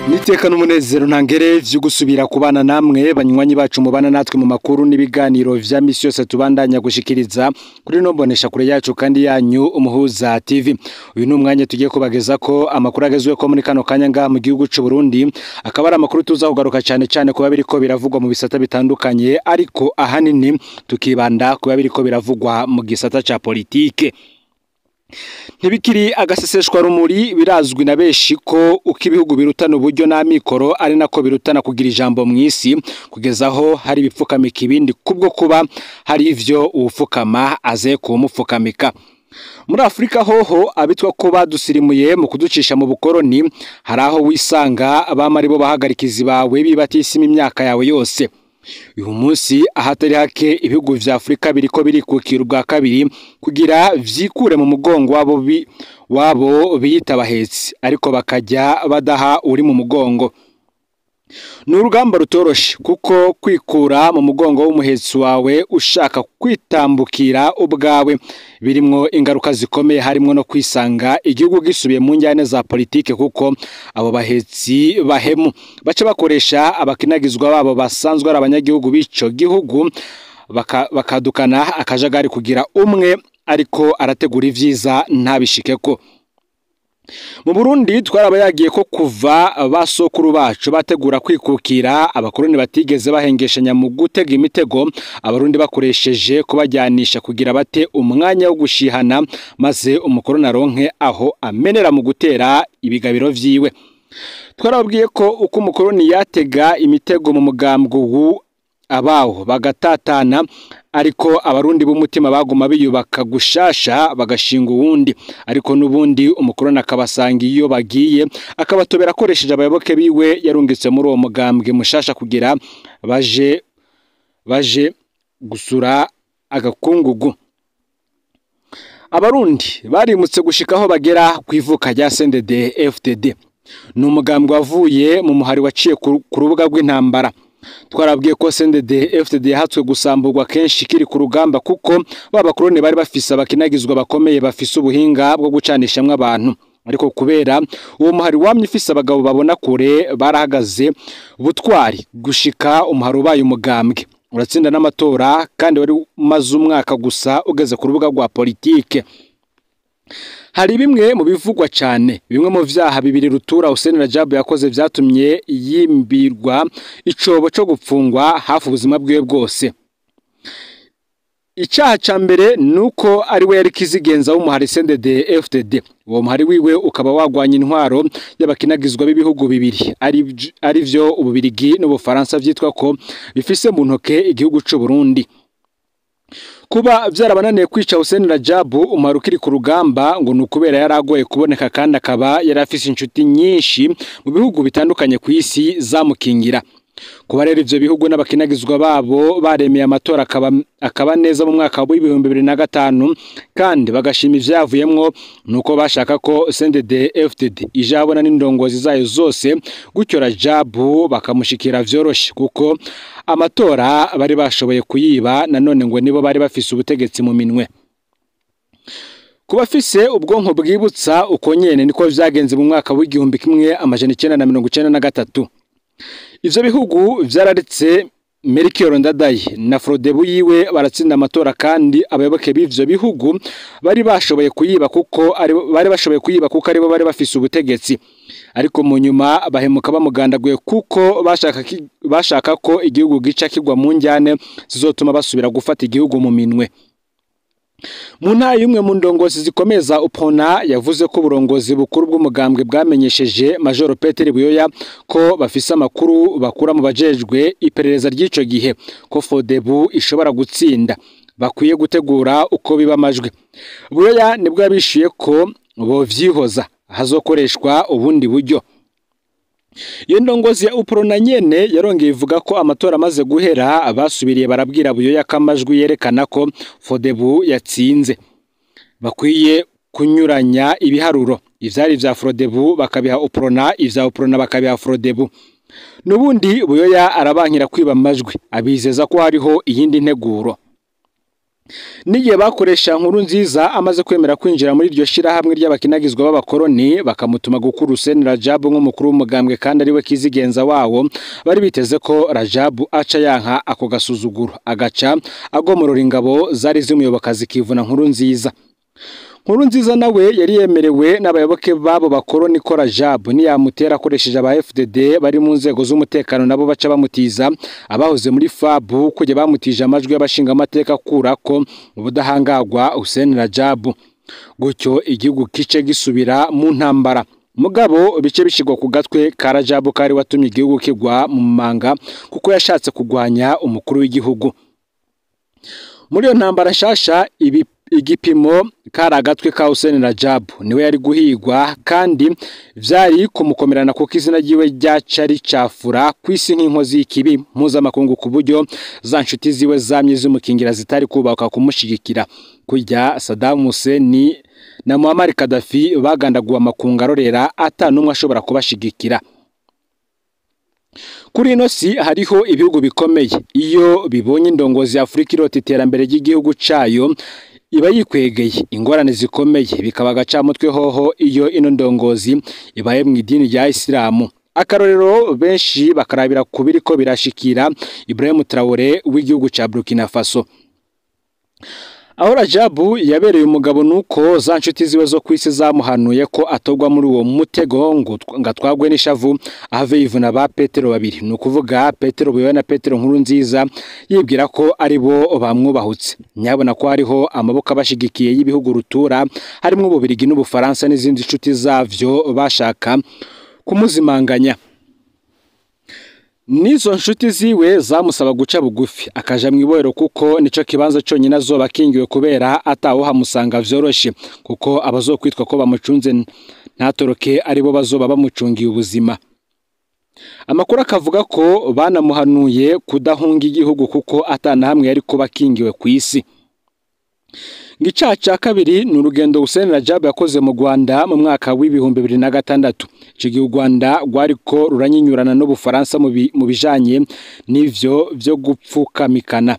Niteka n'umunezero ntangere vyo gusubira kubana namwe banywanyi bacu mubana natwe mu makuru n'ibiganiro vya misi yose tubandanya gushikiriza kuri no mbonesha kure yacu kandi yanyu Umuhuza TV. Uyu ni umwanya tugiye kubageza ko amakuru agezwe ko muri kano kanya ngaha mu gihugu c'u Burundi, akaba ari amakuru tuza kugaruka cyane cyane kuba biriko biravugwa mu bisata bitandukanye, ariko ahanini tukibanda kuba biriko biravugwa mu gisata ca politike. Ntibikiri agaseseshwa rumuri, birazwi na benshi ko uko ibihugu birutana uburyo n'amikoro ari nako birutana kugira ijambo mw'isi, kugeza aho hari ibipfukamika ibindi kubwo kuba hari ivyo uwufukama aze kumupfukamika. Muri Afrika hoho abitwa ko badusirimuye mu kuducisha mu bukoroni, hari aho wisanga abama aribo bahagarikizi bawe bibatisima imyaka yawe yose. Uyu munsi ahatari hake ibihugu vya Afrika biriko birikukira ubwa kabiri kugira vyikure mu mugongo wabo biyita abahetsi, ariko bakajya badaha uri mu mugongo. Ni urugamba rutoroshe kuko kwikura mu mugongo w'umuhetsi wawe ushaka kwitambukira ubwawe birimwo ingaruka zikomeye, harimwo no kwisanga igihugu gisubiye mu njyane za politike, kuko abo bahetsi bahemu baca bakoresha abakinagizwa babo basanzwe ari abanyagihugu b'ico gihugu, bakadukana akajagari kugira umwe ariko arategura ivyiza ntabishikeko. Mu Burundi twarabayagiye ko kuva basokuru bacu bategura kwikukira, abakoroni batigeze bahengeshanya mu gutega imitego abarundi bakoresheje kubajyanisha kugira bate umwanya wo gushihana, maze umukoroni aronke aho amenera mu gutera ibigabiro vyiwe. Twarababwiye ko uko umukoroni yatega imitego mu mugambwe ubu abaho bagatatana, ariko abarundi b'umutima baguma biyubaka gushasha bagashinga uwundi, ariko n'ubundi umukoroni akabasanga iyo bagiye akabatobera akoresheje abayoboke biwe yarungitse muri uwo mugambwe mushasha kugira baje gusura agakungugu. Abarundi barimutse gushikaho bagera kwivuka rya CNDD FDD. Ni umugambwe wavuye mu muhari waciye ku rubuga rw'intambara. Twarabwiye ko CNDD FDD yahatswe gusamburwa kenshi kiri ku rugamba, kuko babakoroni bari bafise abakinagizwa bakomeye bafise ubuhinga bwo gucanishamwe abantu, ariko kubera uwo muhari wamye ufise abagabo babona kure barahagaze butwari gushika umuhari ubaye umugambwe uratsinda n'amatora, kandi wari umaze umwaka gusa ugeze ku rubuga rwa politike. Hari bimwe mu bivugwa cyane, bimwe mu vyaha bibiri rutura Hussein Rajabu yakoze vyatumye yimbirwa icobo co gupfungwa hafi ubuzima bwiwe bwose. Icaha ca mbere nuko ari we yari kizigenza w'umuhari CNDD FDD. Uwo muhari wiwe ukaba wagwanya intwaro y'abakinagizwa b'ibihugu bibiri ari vyo Ububirigi n'Ubufaransa vyitwa ko bifise mu ntoke igihugu c'u Burundi. Kuba vyarabananiye kwica Hussein Rajabu umuhari ukiri ku rugamba ngo ni ukubera yaragoye kuboneka, kandi akaba yari afise inshuti nyinshi mu bihugu bitandukanye ku isi zamukingira. Kuba rero ivyo bihugu n'abakinagizwa babo baremeye amatora akaba neza mu mwaka wa 2005 kandi bagashima ivyavuyemwo, nuko bashaka ko CNDD FDD ijabona n'indongozi zayo zose, gutyo Rajabu bakamushikira vyoroshe, kuko amatora bari bashoboye kuyiba, nanone ngo nibo bari bafise ubutegetsi mu minwe. Kuba afise ubwonko bwibutsa uko nyene niko vyagenze mu mwaka wa 1993. Ivyo bihugu vyararetse Melchior Ndadaye na Frodebu yiwe baratsinda amatora, kandi abayoboke b'ivyo bihugu bari bashoboye kuyiba kuko aribo bari bafise ubutegetsi, ariko mu nyuma bahemuka bamugandaguye kuko bashaka ko igihugu gica kigwa mu njyane zizotuma basubira gufata igihugu mu minwe. Mu ntara y'umwe mu ndongozi zikomeza Upona yavuze ko uburongozi bukuru bw'umugambwe bwamenyesheje Major Peter Buyoya ko bafise amakuru bakura mu bajejwe iperereza ry'ico gihe ko Fodebu ishobora gutsinda, bakwiye gutegura uko biba amajwi. Buyoya nibwo yabishuye ko bovyihoza hazokoreshwa ubundi buryo. Iyo ndongozi ya Uprona nyene yarongeye ivuga ko amatora amaze guhera abasubiriye barabwira Buyoya ko amajwi yerekana ko Fodebu yatsinze, bakwiye kunyuranya ibiharuro, ivyari vya Frodebu bakabiha Uprona, ivya Uprona bakabiha Frodebu. Nubundi Buyoya arabankira kwiba amajwi, abizeza ko hariho iyindi nteguro. N'igihe bakoresha Nkurunziza amaze kwemera kwinjira muri iryo shirahamwe ry'abakinagizwa b'abakoroni, bakamutuma gukura Hussein Rajabu nk'umukuru w'umugambwe kandi ariwe kizigenza wawo, bari biteze ko Rajabu aca yanka ako gasuzuguro, agaca agomorora ingabo zari zimuyoboka zikivuna Nkurunziza. Nkurunziza nawe yari yemerewe n'abayoboke babo bakoroni ko Rajabu niyamutera akoresheje aba FDD bari mu nzego z'umutekano nabo baca bamutiza abahoze muri FAB kujya bamutije amajwi y'abashinga amateka kurako ubudahangagwa Hussein Rajabu, gutyo igihugu kice gisubira mu ntambara. Mugabo bice bishigwa ku gatwe ka Rajabu kari watumye igihugu kigwa mu manga kuko yashatse kugwanya umukuru w'igihugu. Muri iyo ntambara nshasha ibi igipimo kari agatwe ka Hussein Rajabu niwe yari guhigwa kandi vyari kumukomerana kuko izina ryiwe ryaca ricafura kwisi nk'inkozi y'ikibi mpuzamakungu ku buryo za nshuti ziwe zamye zimukingira zitari kubaka kumushigikira. Kurya Saddam Hussein na Muammar Gaddafi bagandaguwe amakungu arorera ata n'umwe ashobora kubashigikira. Kuri ino si hariho ibihugu bikomeye iyo bibonye indongozi ya Afurika irota iterambere ry'igihugu cayo iba yikwegeye ingorane zikomeye, bikaba agacamutwe hoho iyo ino ndongozi ibaye mu idini rya Isilamu. Akarorero benshi bakarabira kubiriko birashikira Ibrahim Traoré w'igihugu ca Burkina Faso. Aho Rajabu yabereye umugabo nuko za nshuti ziwe zo kwisi zamuhanuye ko atogwa muri uwo mutego ngo atwagwe n'ishavu ahave yivuna ba Petero babiri, ni ukuvuga Petero Buyoya na Petero Nkurunziza, yibwira ko ari bo bamwubahutse. Nyabona ko hariho amaboko abashigikiye y'ibihugu rutura harimo Ububirigi n'Ubufaransa n'izindi nshuti zavyo bashaka kumuzimanganya. Nizo nshuti ziwe zamusaba guca bugufi akaja mw'ibohero kuko nico kibanza conyine azoba akingiwe kubera atawo hamusanga vyoroshe, kuko abazokwitwa ko bamucunze ntatoroke aribo bazoba bamucungiye ubuzima. Amakuru akavuga ko banamuhanuye kudahunga igihugu kuko atanahamwe yari kuba akingiwe kw'isi. Igicaha ca kabiri ni urugendo Hussein Rajabu yakoze mu Rwanda mu mwaka w'2006. Ico gihe u Rwanda rwariko ruranyinyurana n'Ubufaransa mu bijanye n'ivyo vyo gupfukamikana.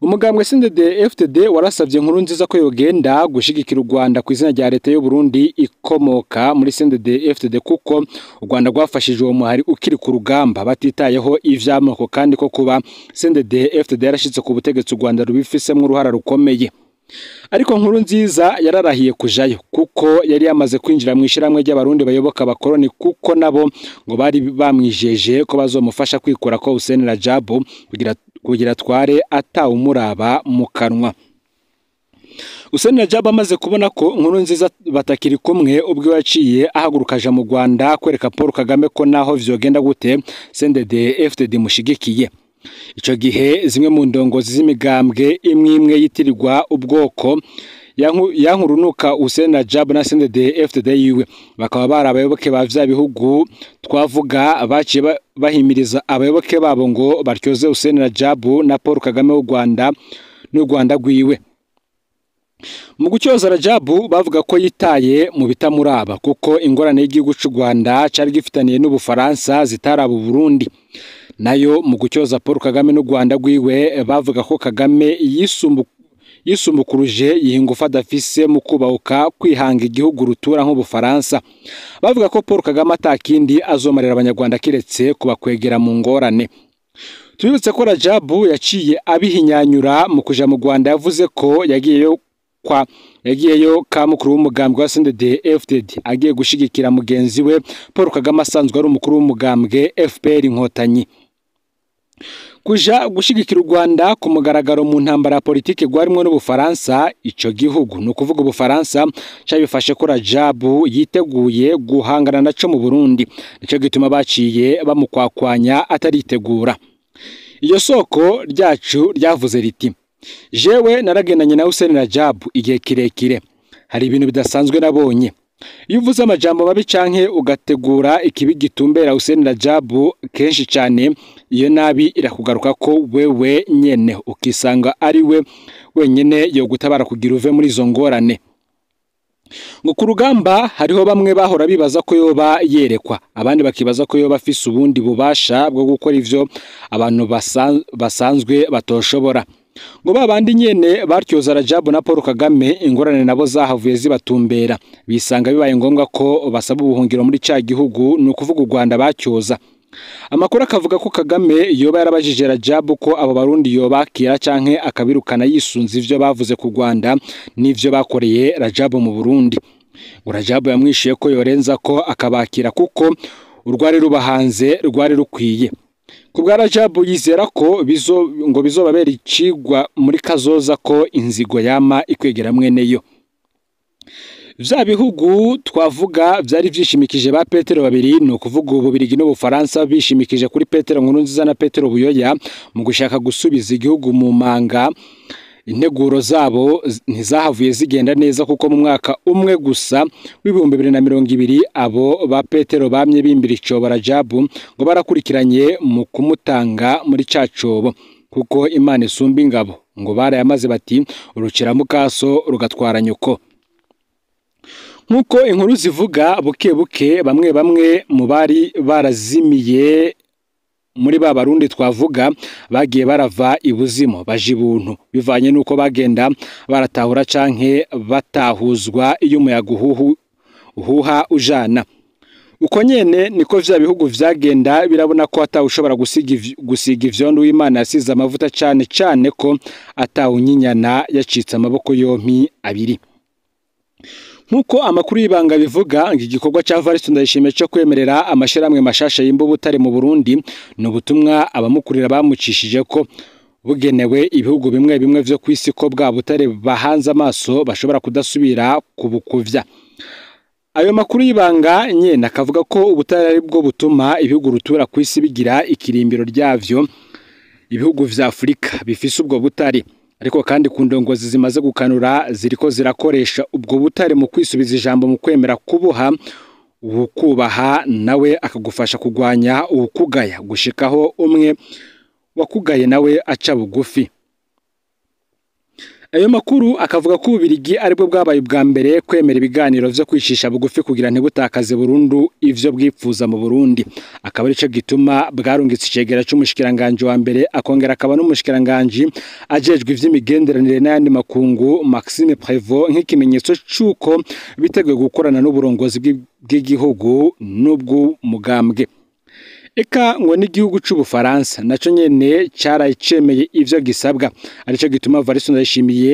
Umugambwe CNDD FDD warasavye Nkurunziza ko yogenda gushigikira u Rwanda ku izina rya leta y'u Burundi ikomoka muri CNDD FDD, kuko u Rwanda rwafashije uwo muhari ukiri ku rugamba batitayeho ivy'amoko, kandi ko kuba CNDD FDD yarashitse ku butegetsi u Rwanda rubifisemwo uruhara rukomeye. Ariko Nkurunziza yararahiye kujayo kuko yari yamaze kwinjira mu ishiramwe ry'abarundi bayoboka abakoroni, kuko nabo ngo bari bamwijeje ko bazomufasha kwikura ko Hussein Rajabu kugira tware atawumuraba mu kanwa. Hussein Rajabu amaze kubona ko Nkurunziza batakiri kumwe, ubwo yaciye ahaguruka aja mu Rwanda kwereka Paul Kagame ko naho vyogenda gute CNDD FDD mushigikiye. Ico gihe zimwe mu ndongozi z'imigambwe imwe imwe yitirirwa ubwoko yankurunuka Hussein Rajabu na CNDD FDD yiwe, bakaba bari abayoboke ba vya bihugu twavuga baciye bahimiriza abayoboke babo ngo baryoze Hussein Rajabu na Paul Kagame w'u Rwanda n'u Rwanda rwiwe. Mu gucyoza Rajabu bavuga ko yitaye mu bitamuraba kuko ingorane y'igihugu c'u Rwanda cari gifitaniye n'Ubufaransa zitaraba Burundi. Nayo mu gucyoza Paul Kagame n'u Rwanda rwiwe bavuga ko Kagame yisumbukuruje yihingufa adafise mu kubahuka kwihanga igihugu rutura nk'Ubufaransa. Bavuga ko Paul Kagame atakindi azomarira abanyarwanda kiretse kubakwegera mu ngorane. Tubibutse ko Rajabu yaciye abihinyanyura mu kuja mu Rwanda, yavuze ko yagiyeyo ka mukuru w'umugambwe wa CNDD FDD agiye gushigikira mugenzi we Paul Kagame asanzwe ari umukuru w'umugambwe FPR Inkotanyi. Kuja gushigikira u Rwanda ku mugaragaro mu ntambara ya politike rwarimwo n'Ubufaransa, ico gihugu ni ukuvuga Ubufaransa cabifashe ko Rajabu yiteguye guhangana naco mu Burundi, nico gituma baciye bamukwakwanya ataritegura. Iyo soko ryacu ryavuze riti: jewe naragendanye na Hussein Rajabu igihe kirekire, hari ibintu bidasanzwe nabonye. Iyo uvuze amajambo mabi canke ugategura ikibi gitumbera Hussein Rajabu kenshi cyane, iyo nabi irakugaruka ko wewe nyene ukisanga ari we wenyene yo gutabara kugira uve muri izo ngorane. Ngo ku rugamba hariho bamwe bahora bibaza ko yoba yerekwa, abandi bakibaza ko yoba afise ubundi bubasha bwo gukora ivyo abantu basanzwe batoshobora. Ngo babandi nyene batyoza Rajabu na Paul Kagame, ingorane nabo zahavuye zibatumbera, bisanga bibaye ngombwa ko basaba ubuhungiro muri ca gihugu, ni ukuvuga u Rwanda batyoza. Amakuru akavuga ko Kagame yoba yarabajije Rajabu ko abo Barundi yobakira canke akabirukana yisunze ivyo bavuze ku Rwanda n'ivyo bakoreye Rajabu mu Burundi. Ngo Rajabu yamwishuye ko yorenza ko akabakira kuko urwari rubahanze rwari rukwiye. Ku bwa Rajabu yizera ko ngo bizobabera icigwa muri kazoza ko inzigo yama ikwegera mweneyo. Vya bihugu twavuga vyari vyishimikije ba Petero babiri, ni ukuvuga Ububirigi n'Ubufaransa bishimikije kuri Petero Nkurunziza na Petero Buyoya mu gushaka gusubiza igihugu mu manga. Integuro zabo ntizahavuye zigenda neza kuko mu mwaka umwe gusa w'2020 abo ba Petero bamye bimbira icobo Rajabu ngo barakurikiranye mu kumutanga muri ca cobo, kuko Imana isumba ingabo. Ngo barayamaze bati urukira mukaso rugatwara nyoko. Nkuko inkuru zivuga, buke buke bamwe bamwe mu bari barazimiye muri ba Barundi twavuga bagiye barava ibuzimu baje ibuntu, bivanye nuko bagenda baratahura canke batahuzwa iyo umuyaga uhuha ujana. Uko nyene niko vya bihugu vyagenda birabona ko atawushobora gusiga ivyondo w'Imana yasize amavuta, cane cane ko atawunyinyana yacitse amaboko yompi abiri. Nkuko amakuru y'ibanga bivuga, ngo igikorwa ca Evariste Ndayishimiye cyo kwemerera amashirahamwe mashasha yimba ubutare mu Burundi ni ubutumwa abamukurira bamucishije ko bugenewe ibihugu bimwe bimwe vyo kwisi ko bwa butare bahanze amaso bashobora kudasubira kubukuvya. Ayo makuru y'ibanga nyene akavuga ko ubutare ari bwo butuma ibihugu rutura kwisi bigira ikirimbiro ryavyo, ibihugu vya Afrika bifise ubwo butare. Ariko kandi ku ndongozi zimaze gukanura ziriko zirakoresha ubwo butare mu kwisubiza ijambo mu kwemera kubuha uwukubaha nawe akagufasha kugwanya uwukugaya gushikaho umwe wakugaye nawe aca bugufi. Ayo makuru akavuga ko Ububirigi aribwo bwabaye ubwa mbere kwemera ibiganiro vyo kwicisha bugufi kugira ntibutakaze burundu ivyo bwipfuza mu Burundi. Akaba arico gituma bwarungitse icegera c'umushikiranganje wa mbere akongera akaba n'umushikiranganje ajejwe ivy'imigenderanire n'ayandi makungu Maxime Prévost nk'ikimenyetso c'uko biteguye gukorana n'uburongozi bw'igihugu n'ubw'umugambwe. Eka ngo n'igihugu c'Ubufaransa naco nyene carayicemeye ivyo gisabwa, arico gituma Evariste Ndayishimiye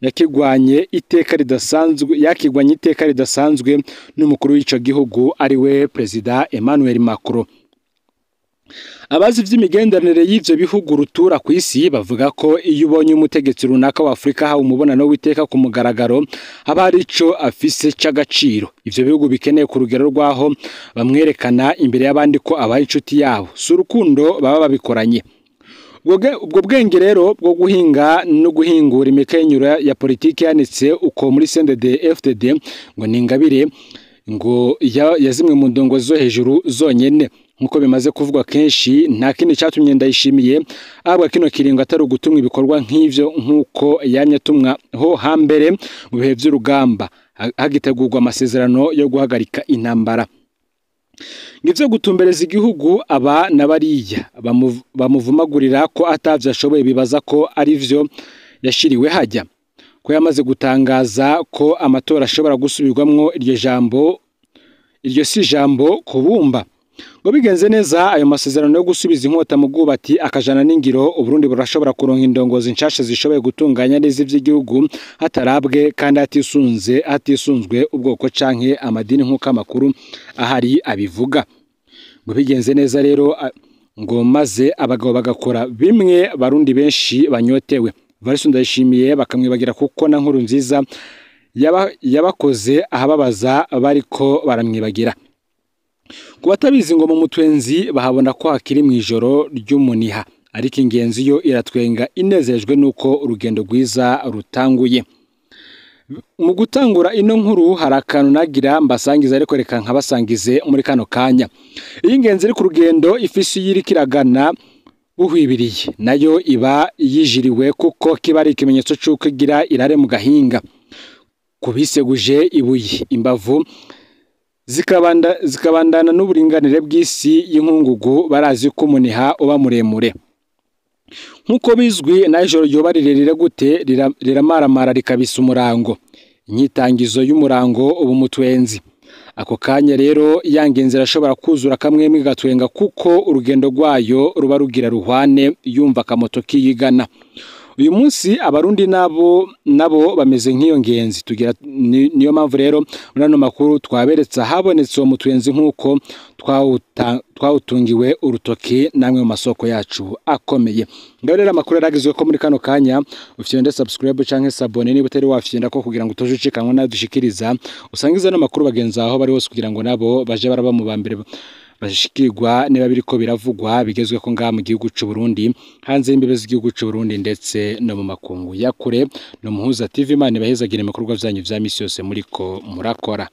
yakigwanye iteka ridasanzwe yakigwanye iteka ridasanzwe n'umukuru w'ico gihugu ariwe Perezida Emmanuel Macron. Abazi vy'imigenderanire y'ivyo bihugu rutura kw'isi bavuga ko iyo ubonye umutegetsi runaka wa Afrika hawe umubonano w'iteka ku mugaragaro haba hari ico afise c'agaciro. Ivyo bihugu bikeneye ku rugero rwaho bamwerekana imbere y'abandi ko abaye inshuti yabo, si urukundo baba babikoranye. Ubwo bwenge rero bwo guhinga no guhingura imikenyero ya politiki yanitse uko muri CNDD FDD ngo ni ingabire ngo ya zimwe mu ndongo zo hejuru zonyene. Nkuko bimaze kuvugwa kenshi, nta kindi catumye Ndayishimiye ahabwa kino kiringo atari ugutumwa ibikorwa nk'ivyo nkuko yamye atumwa ho hambere mu bihe vy'urugamba hagitegurwa amasezerano yo guhagarika intambara. Ngivyo gutumbereza igihugu aba na bariya bamuvumagurira ko atavyo ashoboye, bibaza ko arivyo yashiriwe hajya, ko yamaze gutangaza ko amatora ashobora gusubirwamwo. Iryo si jambo kubumba. Ngo bigenze neza ayo masezerano yo gusubiza inkota mu bwubati akajana n'ingiro, Uburundi burashobora kuronka indongozi nshasha zishoboye gutunganya neza ivy'igihugu hatarabwe kandi hatisunzwe ubwoko canke amadini nk'uko amakuru ahari abivuga. Ngo bigenze neza rero ngo maze abagabo bagakora bimwe Barundi benshi banyotewe. Evariste Ndayishimiye bakamwibagira kuko na nkuru nziza yabakoze ahababaza bariko baramwibagira. Ku batabizi ngo mu mutwenzi bahabona ko hakiri mu ijoro ry'umuniha, ariko ingenzi yo iratwenga inezejwe nuko urugendo rwiza rutanguye. Mu gutangura ino nkuru hari akantu nagira mbasangiza, ariko reka nkabasangize muri kano kanya. Iyo ingenzi iri ku rugendo ifisi y'iriko iragana buhwibiriye nayo iba yijiriwe kuko kiba ari ikimenyetso c'uko igira irare mu gahinga. Kubiseguje ibuye imbavu zikabandana n'uburinganire bw'isi y'inkungugu, barazi ko umuniha uba muremure. Nk'uko bizwi, na ijoro ryoba rirerire gute riramaramara rikabisa umurango. Inyitangizo y'umurango ubu mutwenzi. Ako kanya rero ya ngenzi irashobora kuzura kamwemwe gatwenga, kuko urugendo rwayo ruba rugira ruhwane yumva akamoto kiyigana. Uyu munsi Abarundi nabo bameze nk'iyo ngenzi tugira. Niyo mpamvu rero muri ano makuru twaberetse ahabonetse uwo mutwenzi, nk'uko twawutungiwe urutoki namwe mu masoko yacu akomeye. Ngaho rero amakuru yaragezwe ko muri kano kanya ufyonde subscribe canke s'abonner niba utari wafyonda ko, kugira ngo utoje ucikanwa nadushikiriza. Usangize ano makuru bagenzi aho bari hose, kugira ngo nabo baje baraba mu ba mbere bashikirwa niba biriko biravugwa bigezwe ko ngaha mu gihugu c'u Burundi, hanze y'imbibe z'igihugu c'u Burundi, ndetse no mu makungu ya kure. No Muhuza TV, Imana ibahezagire ibikorwa vyanyu vya misi yose muriko murakora.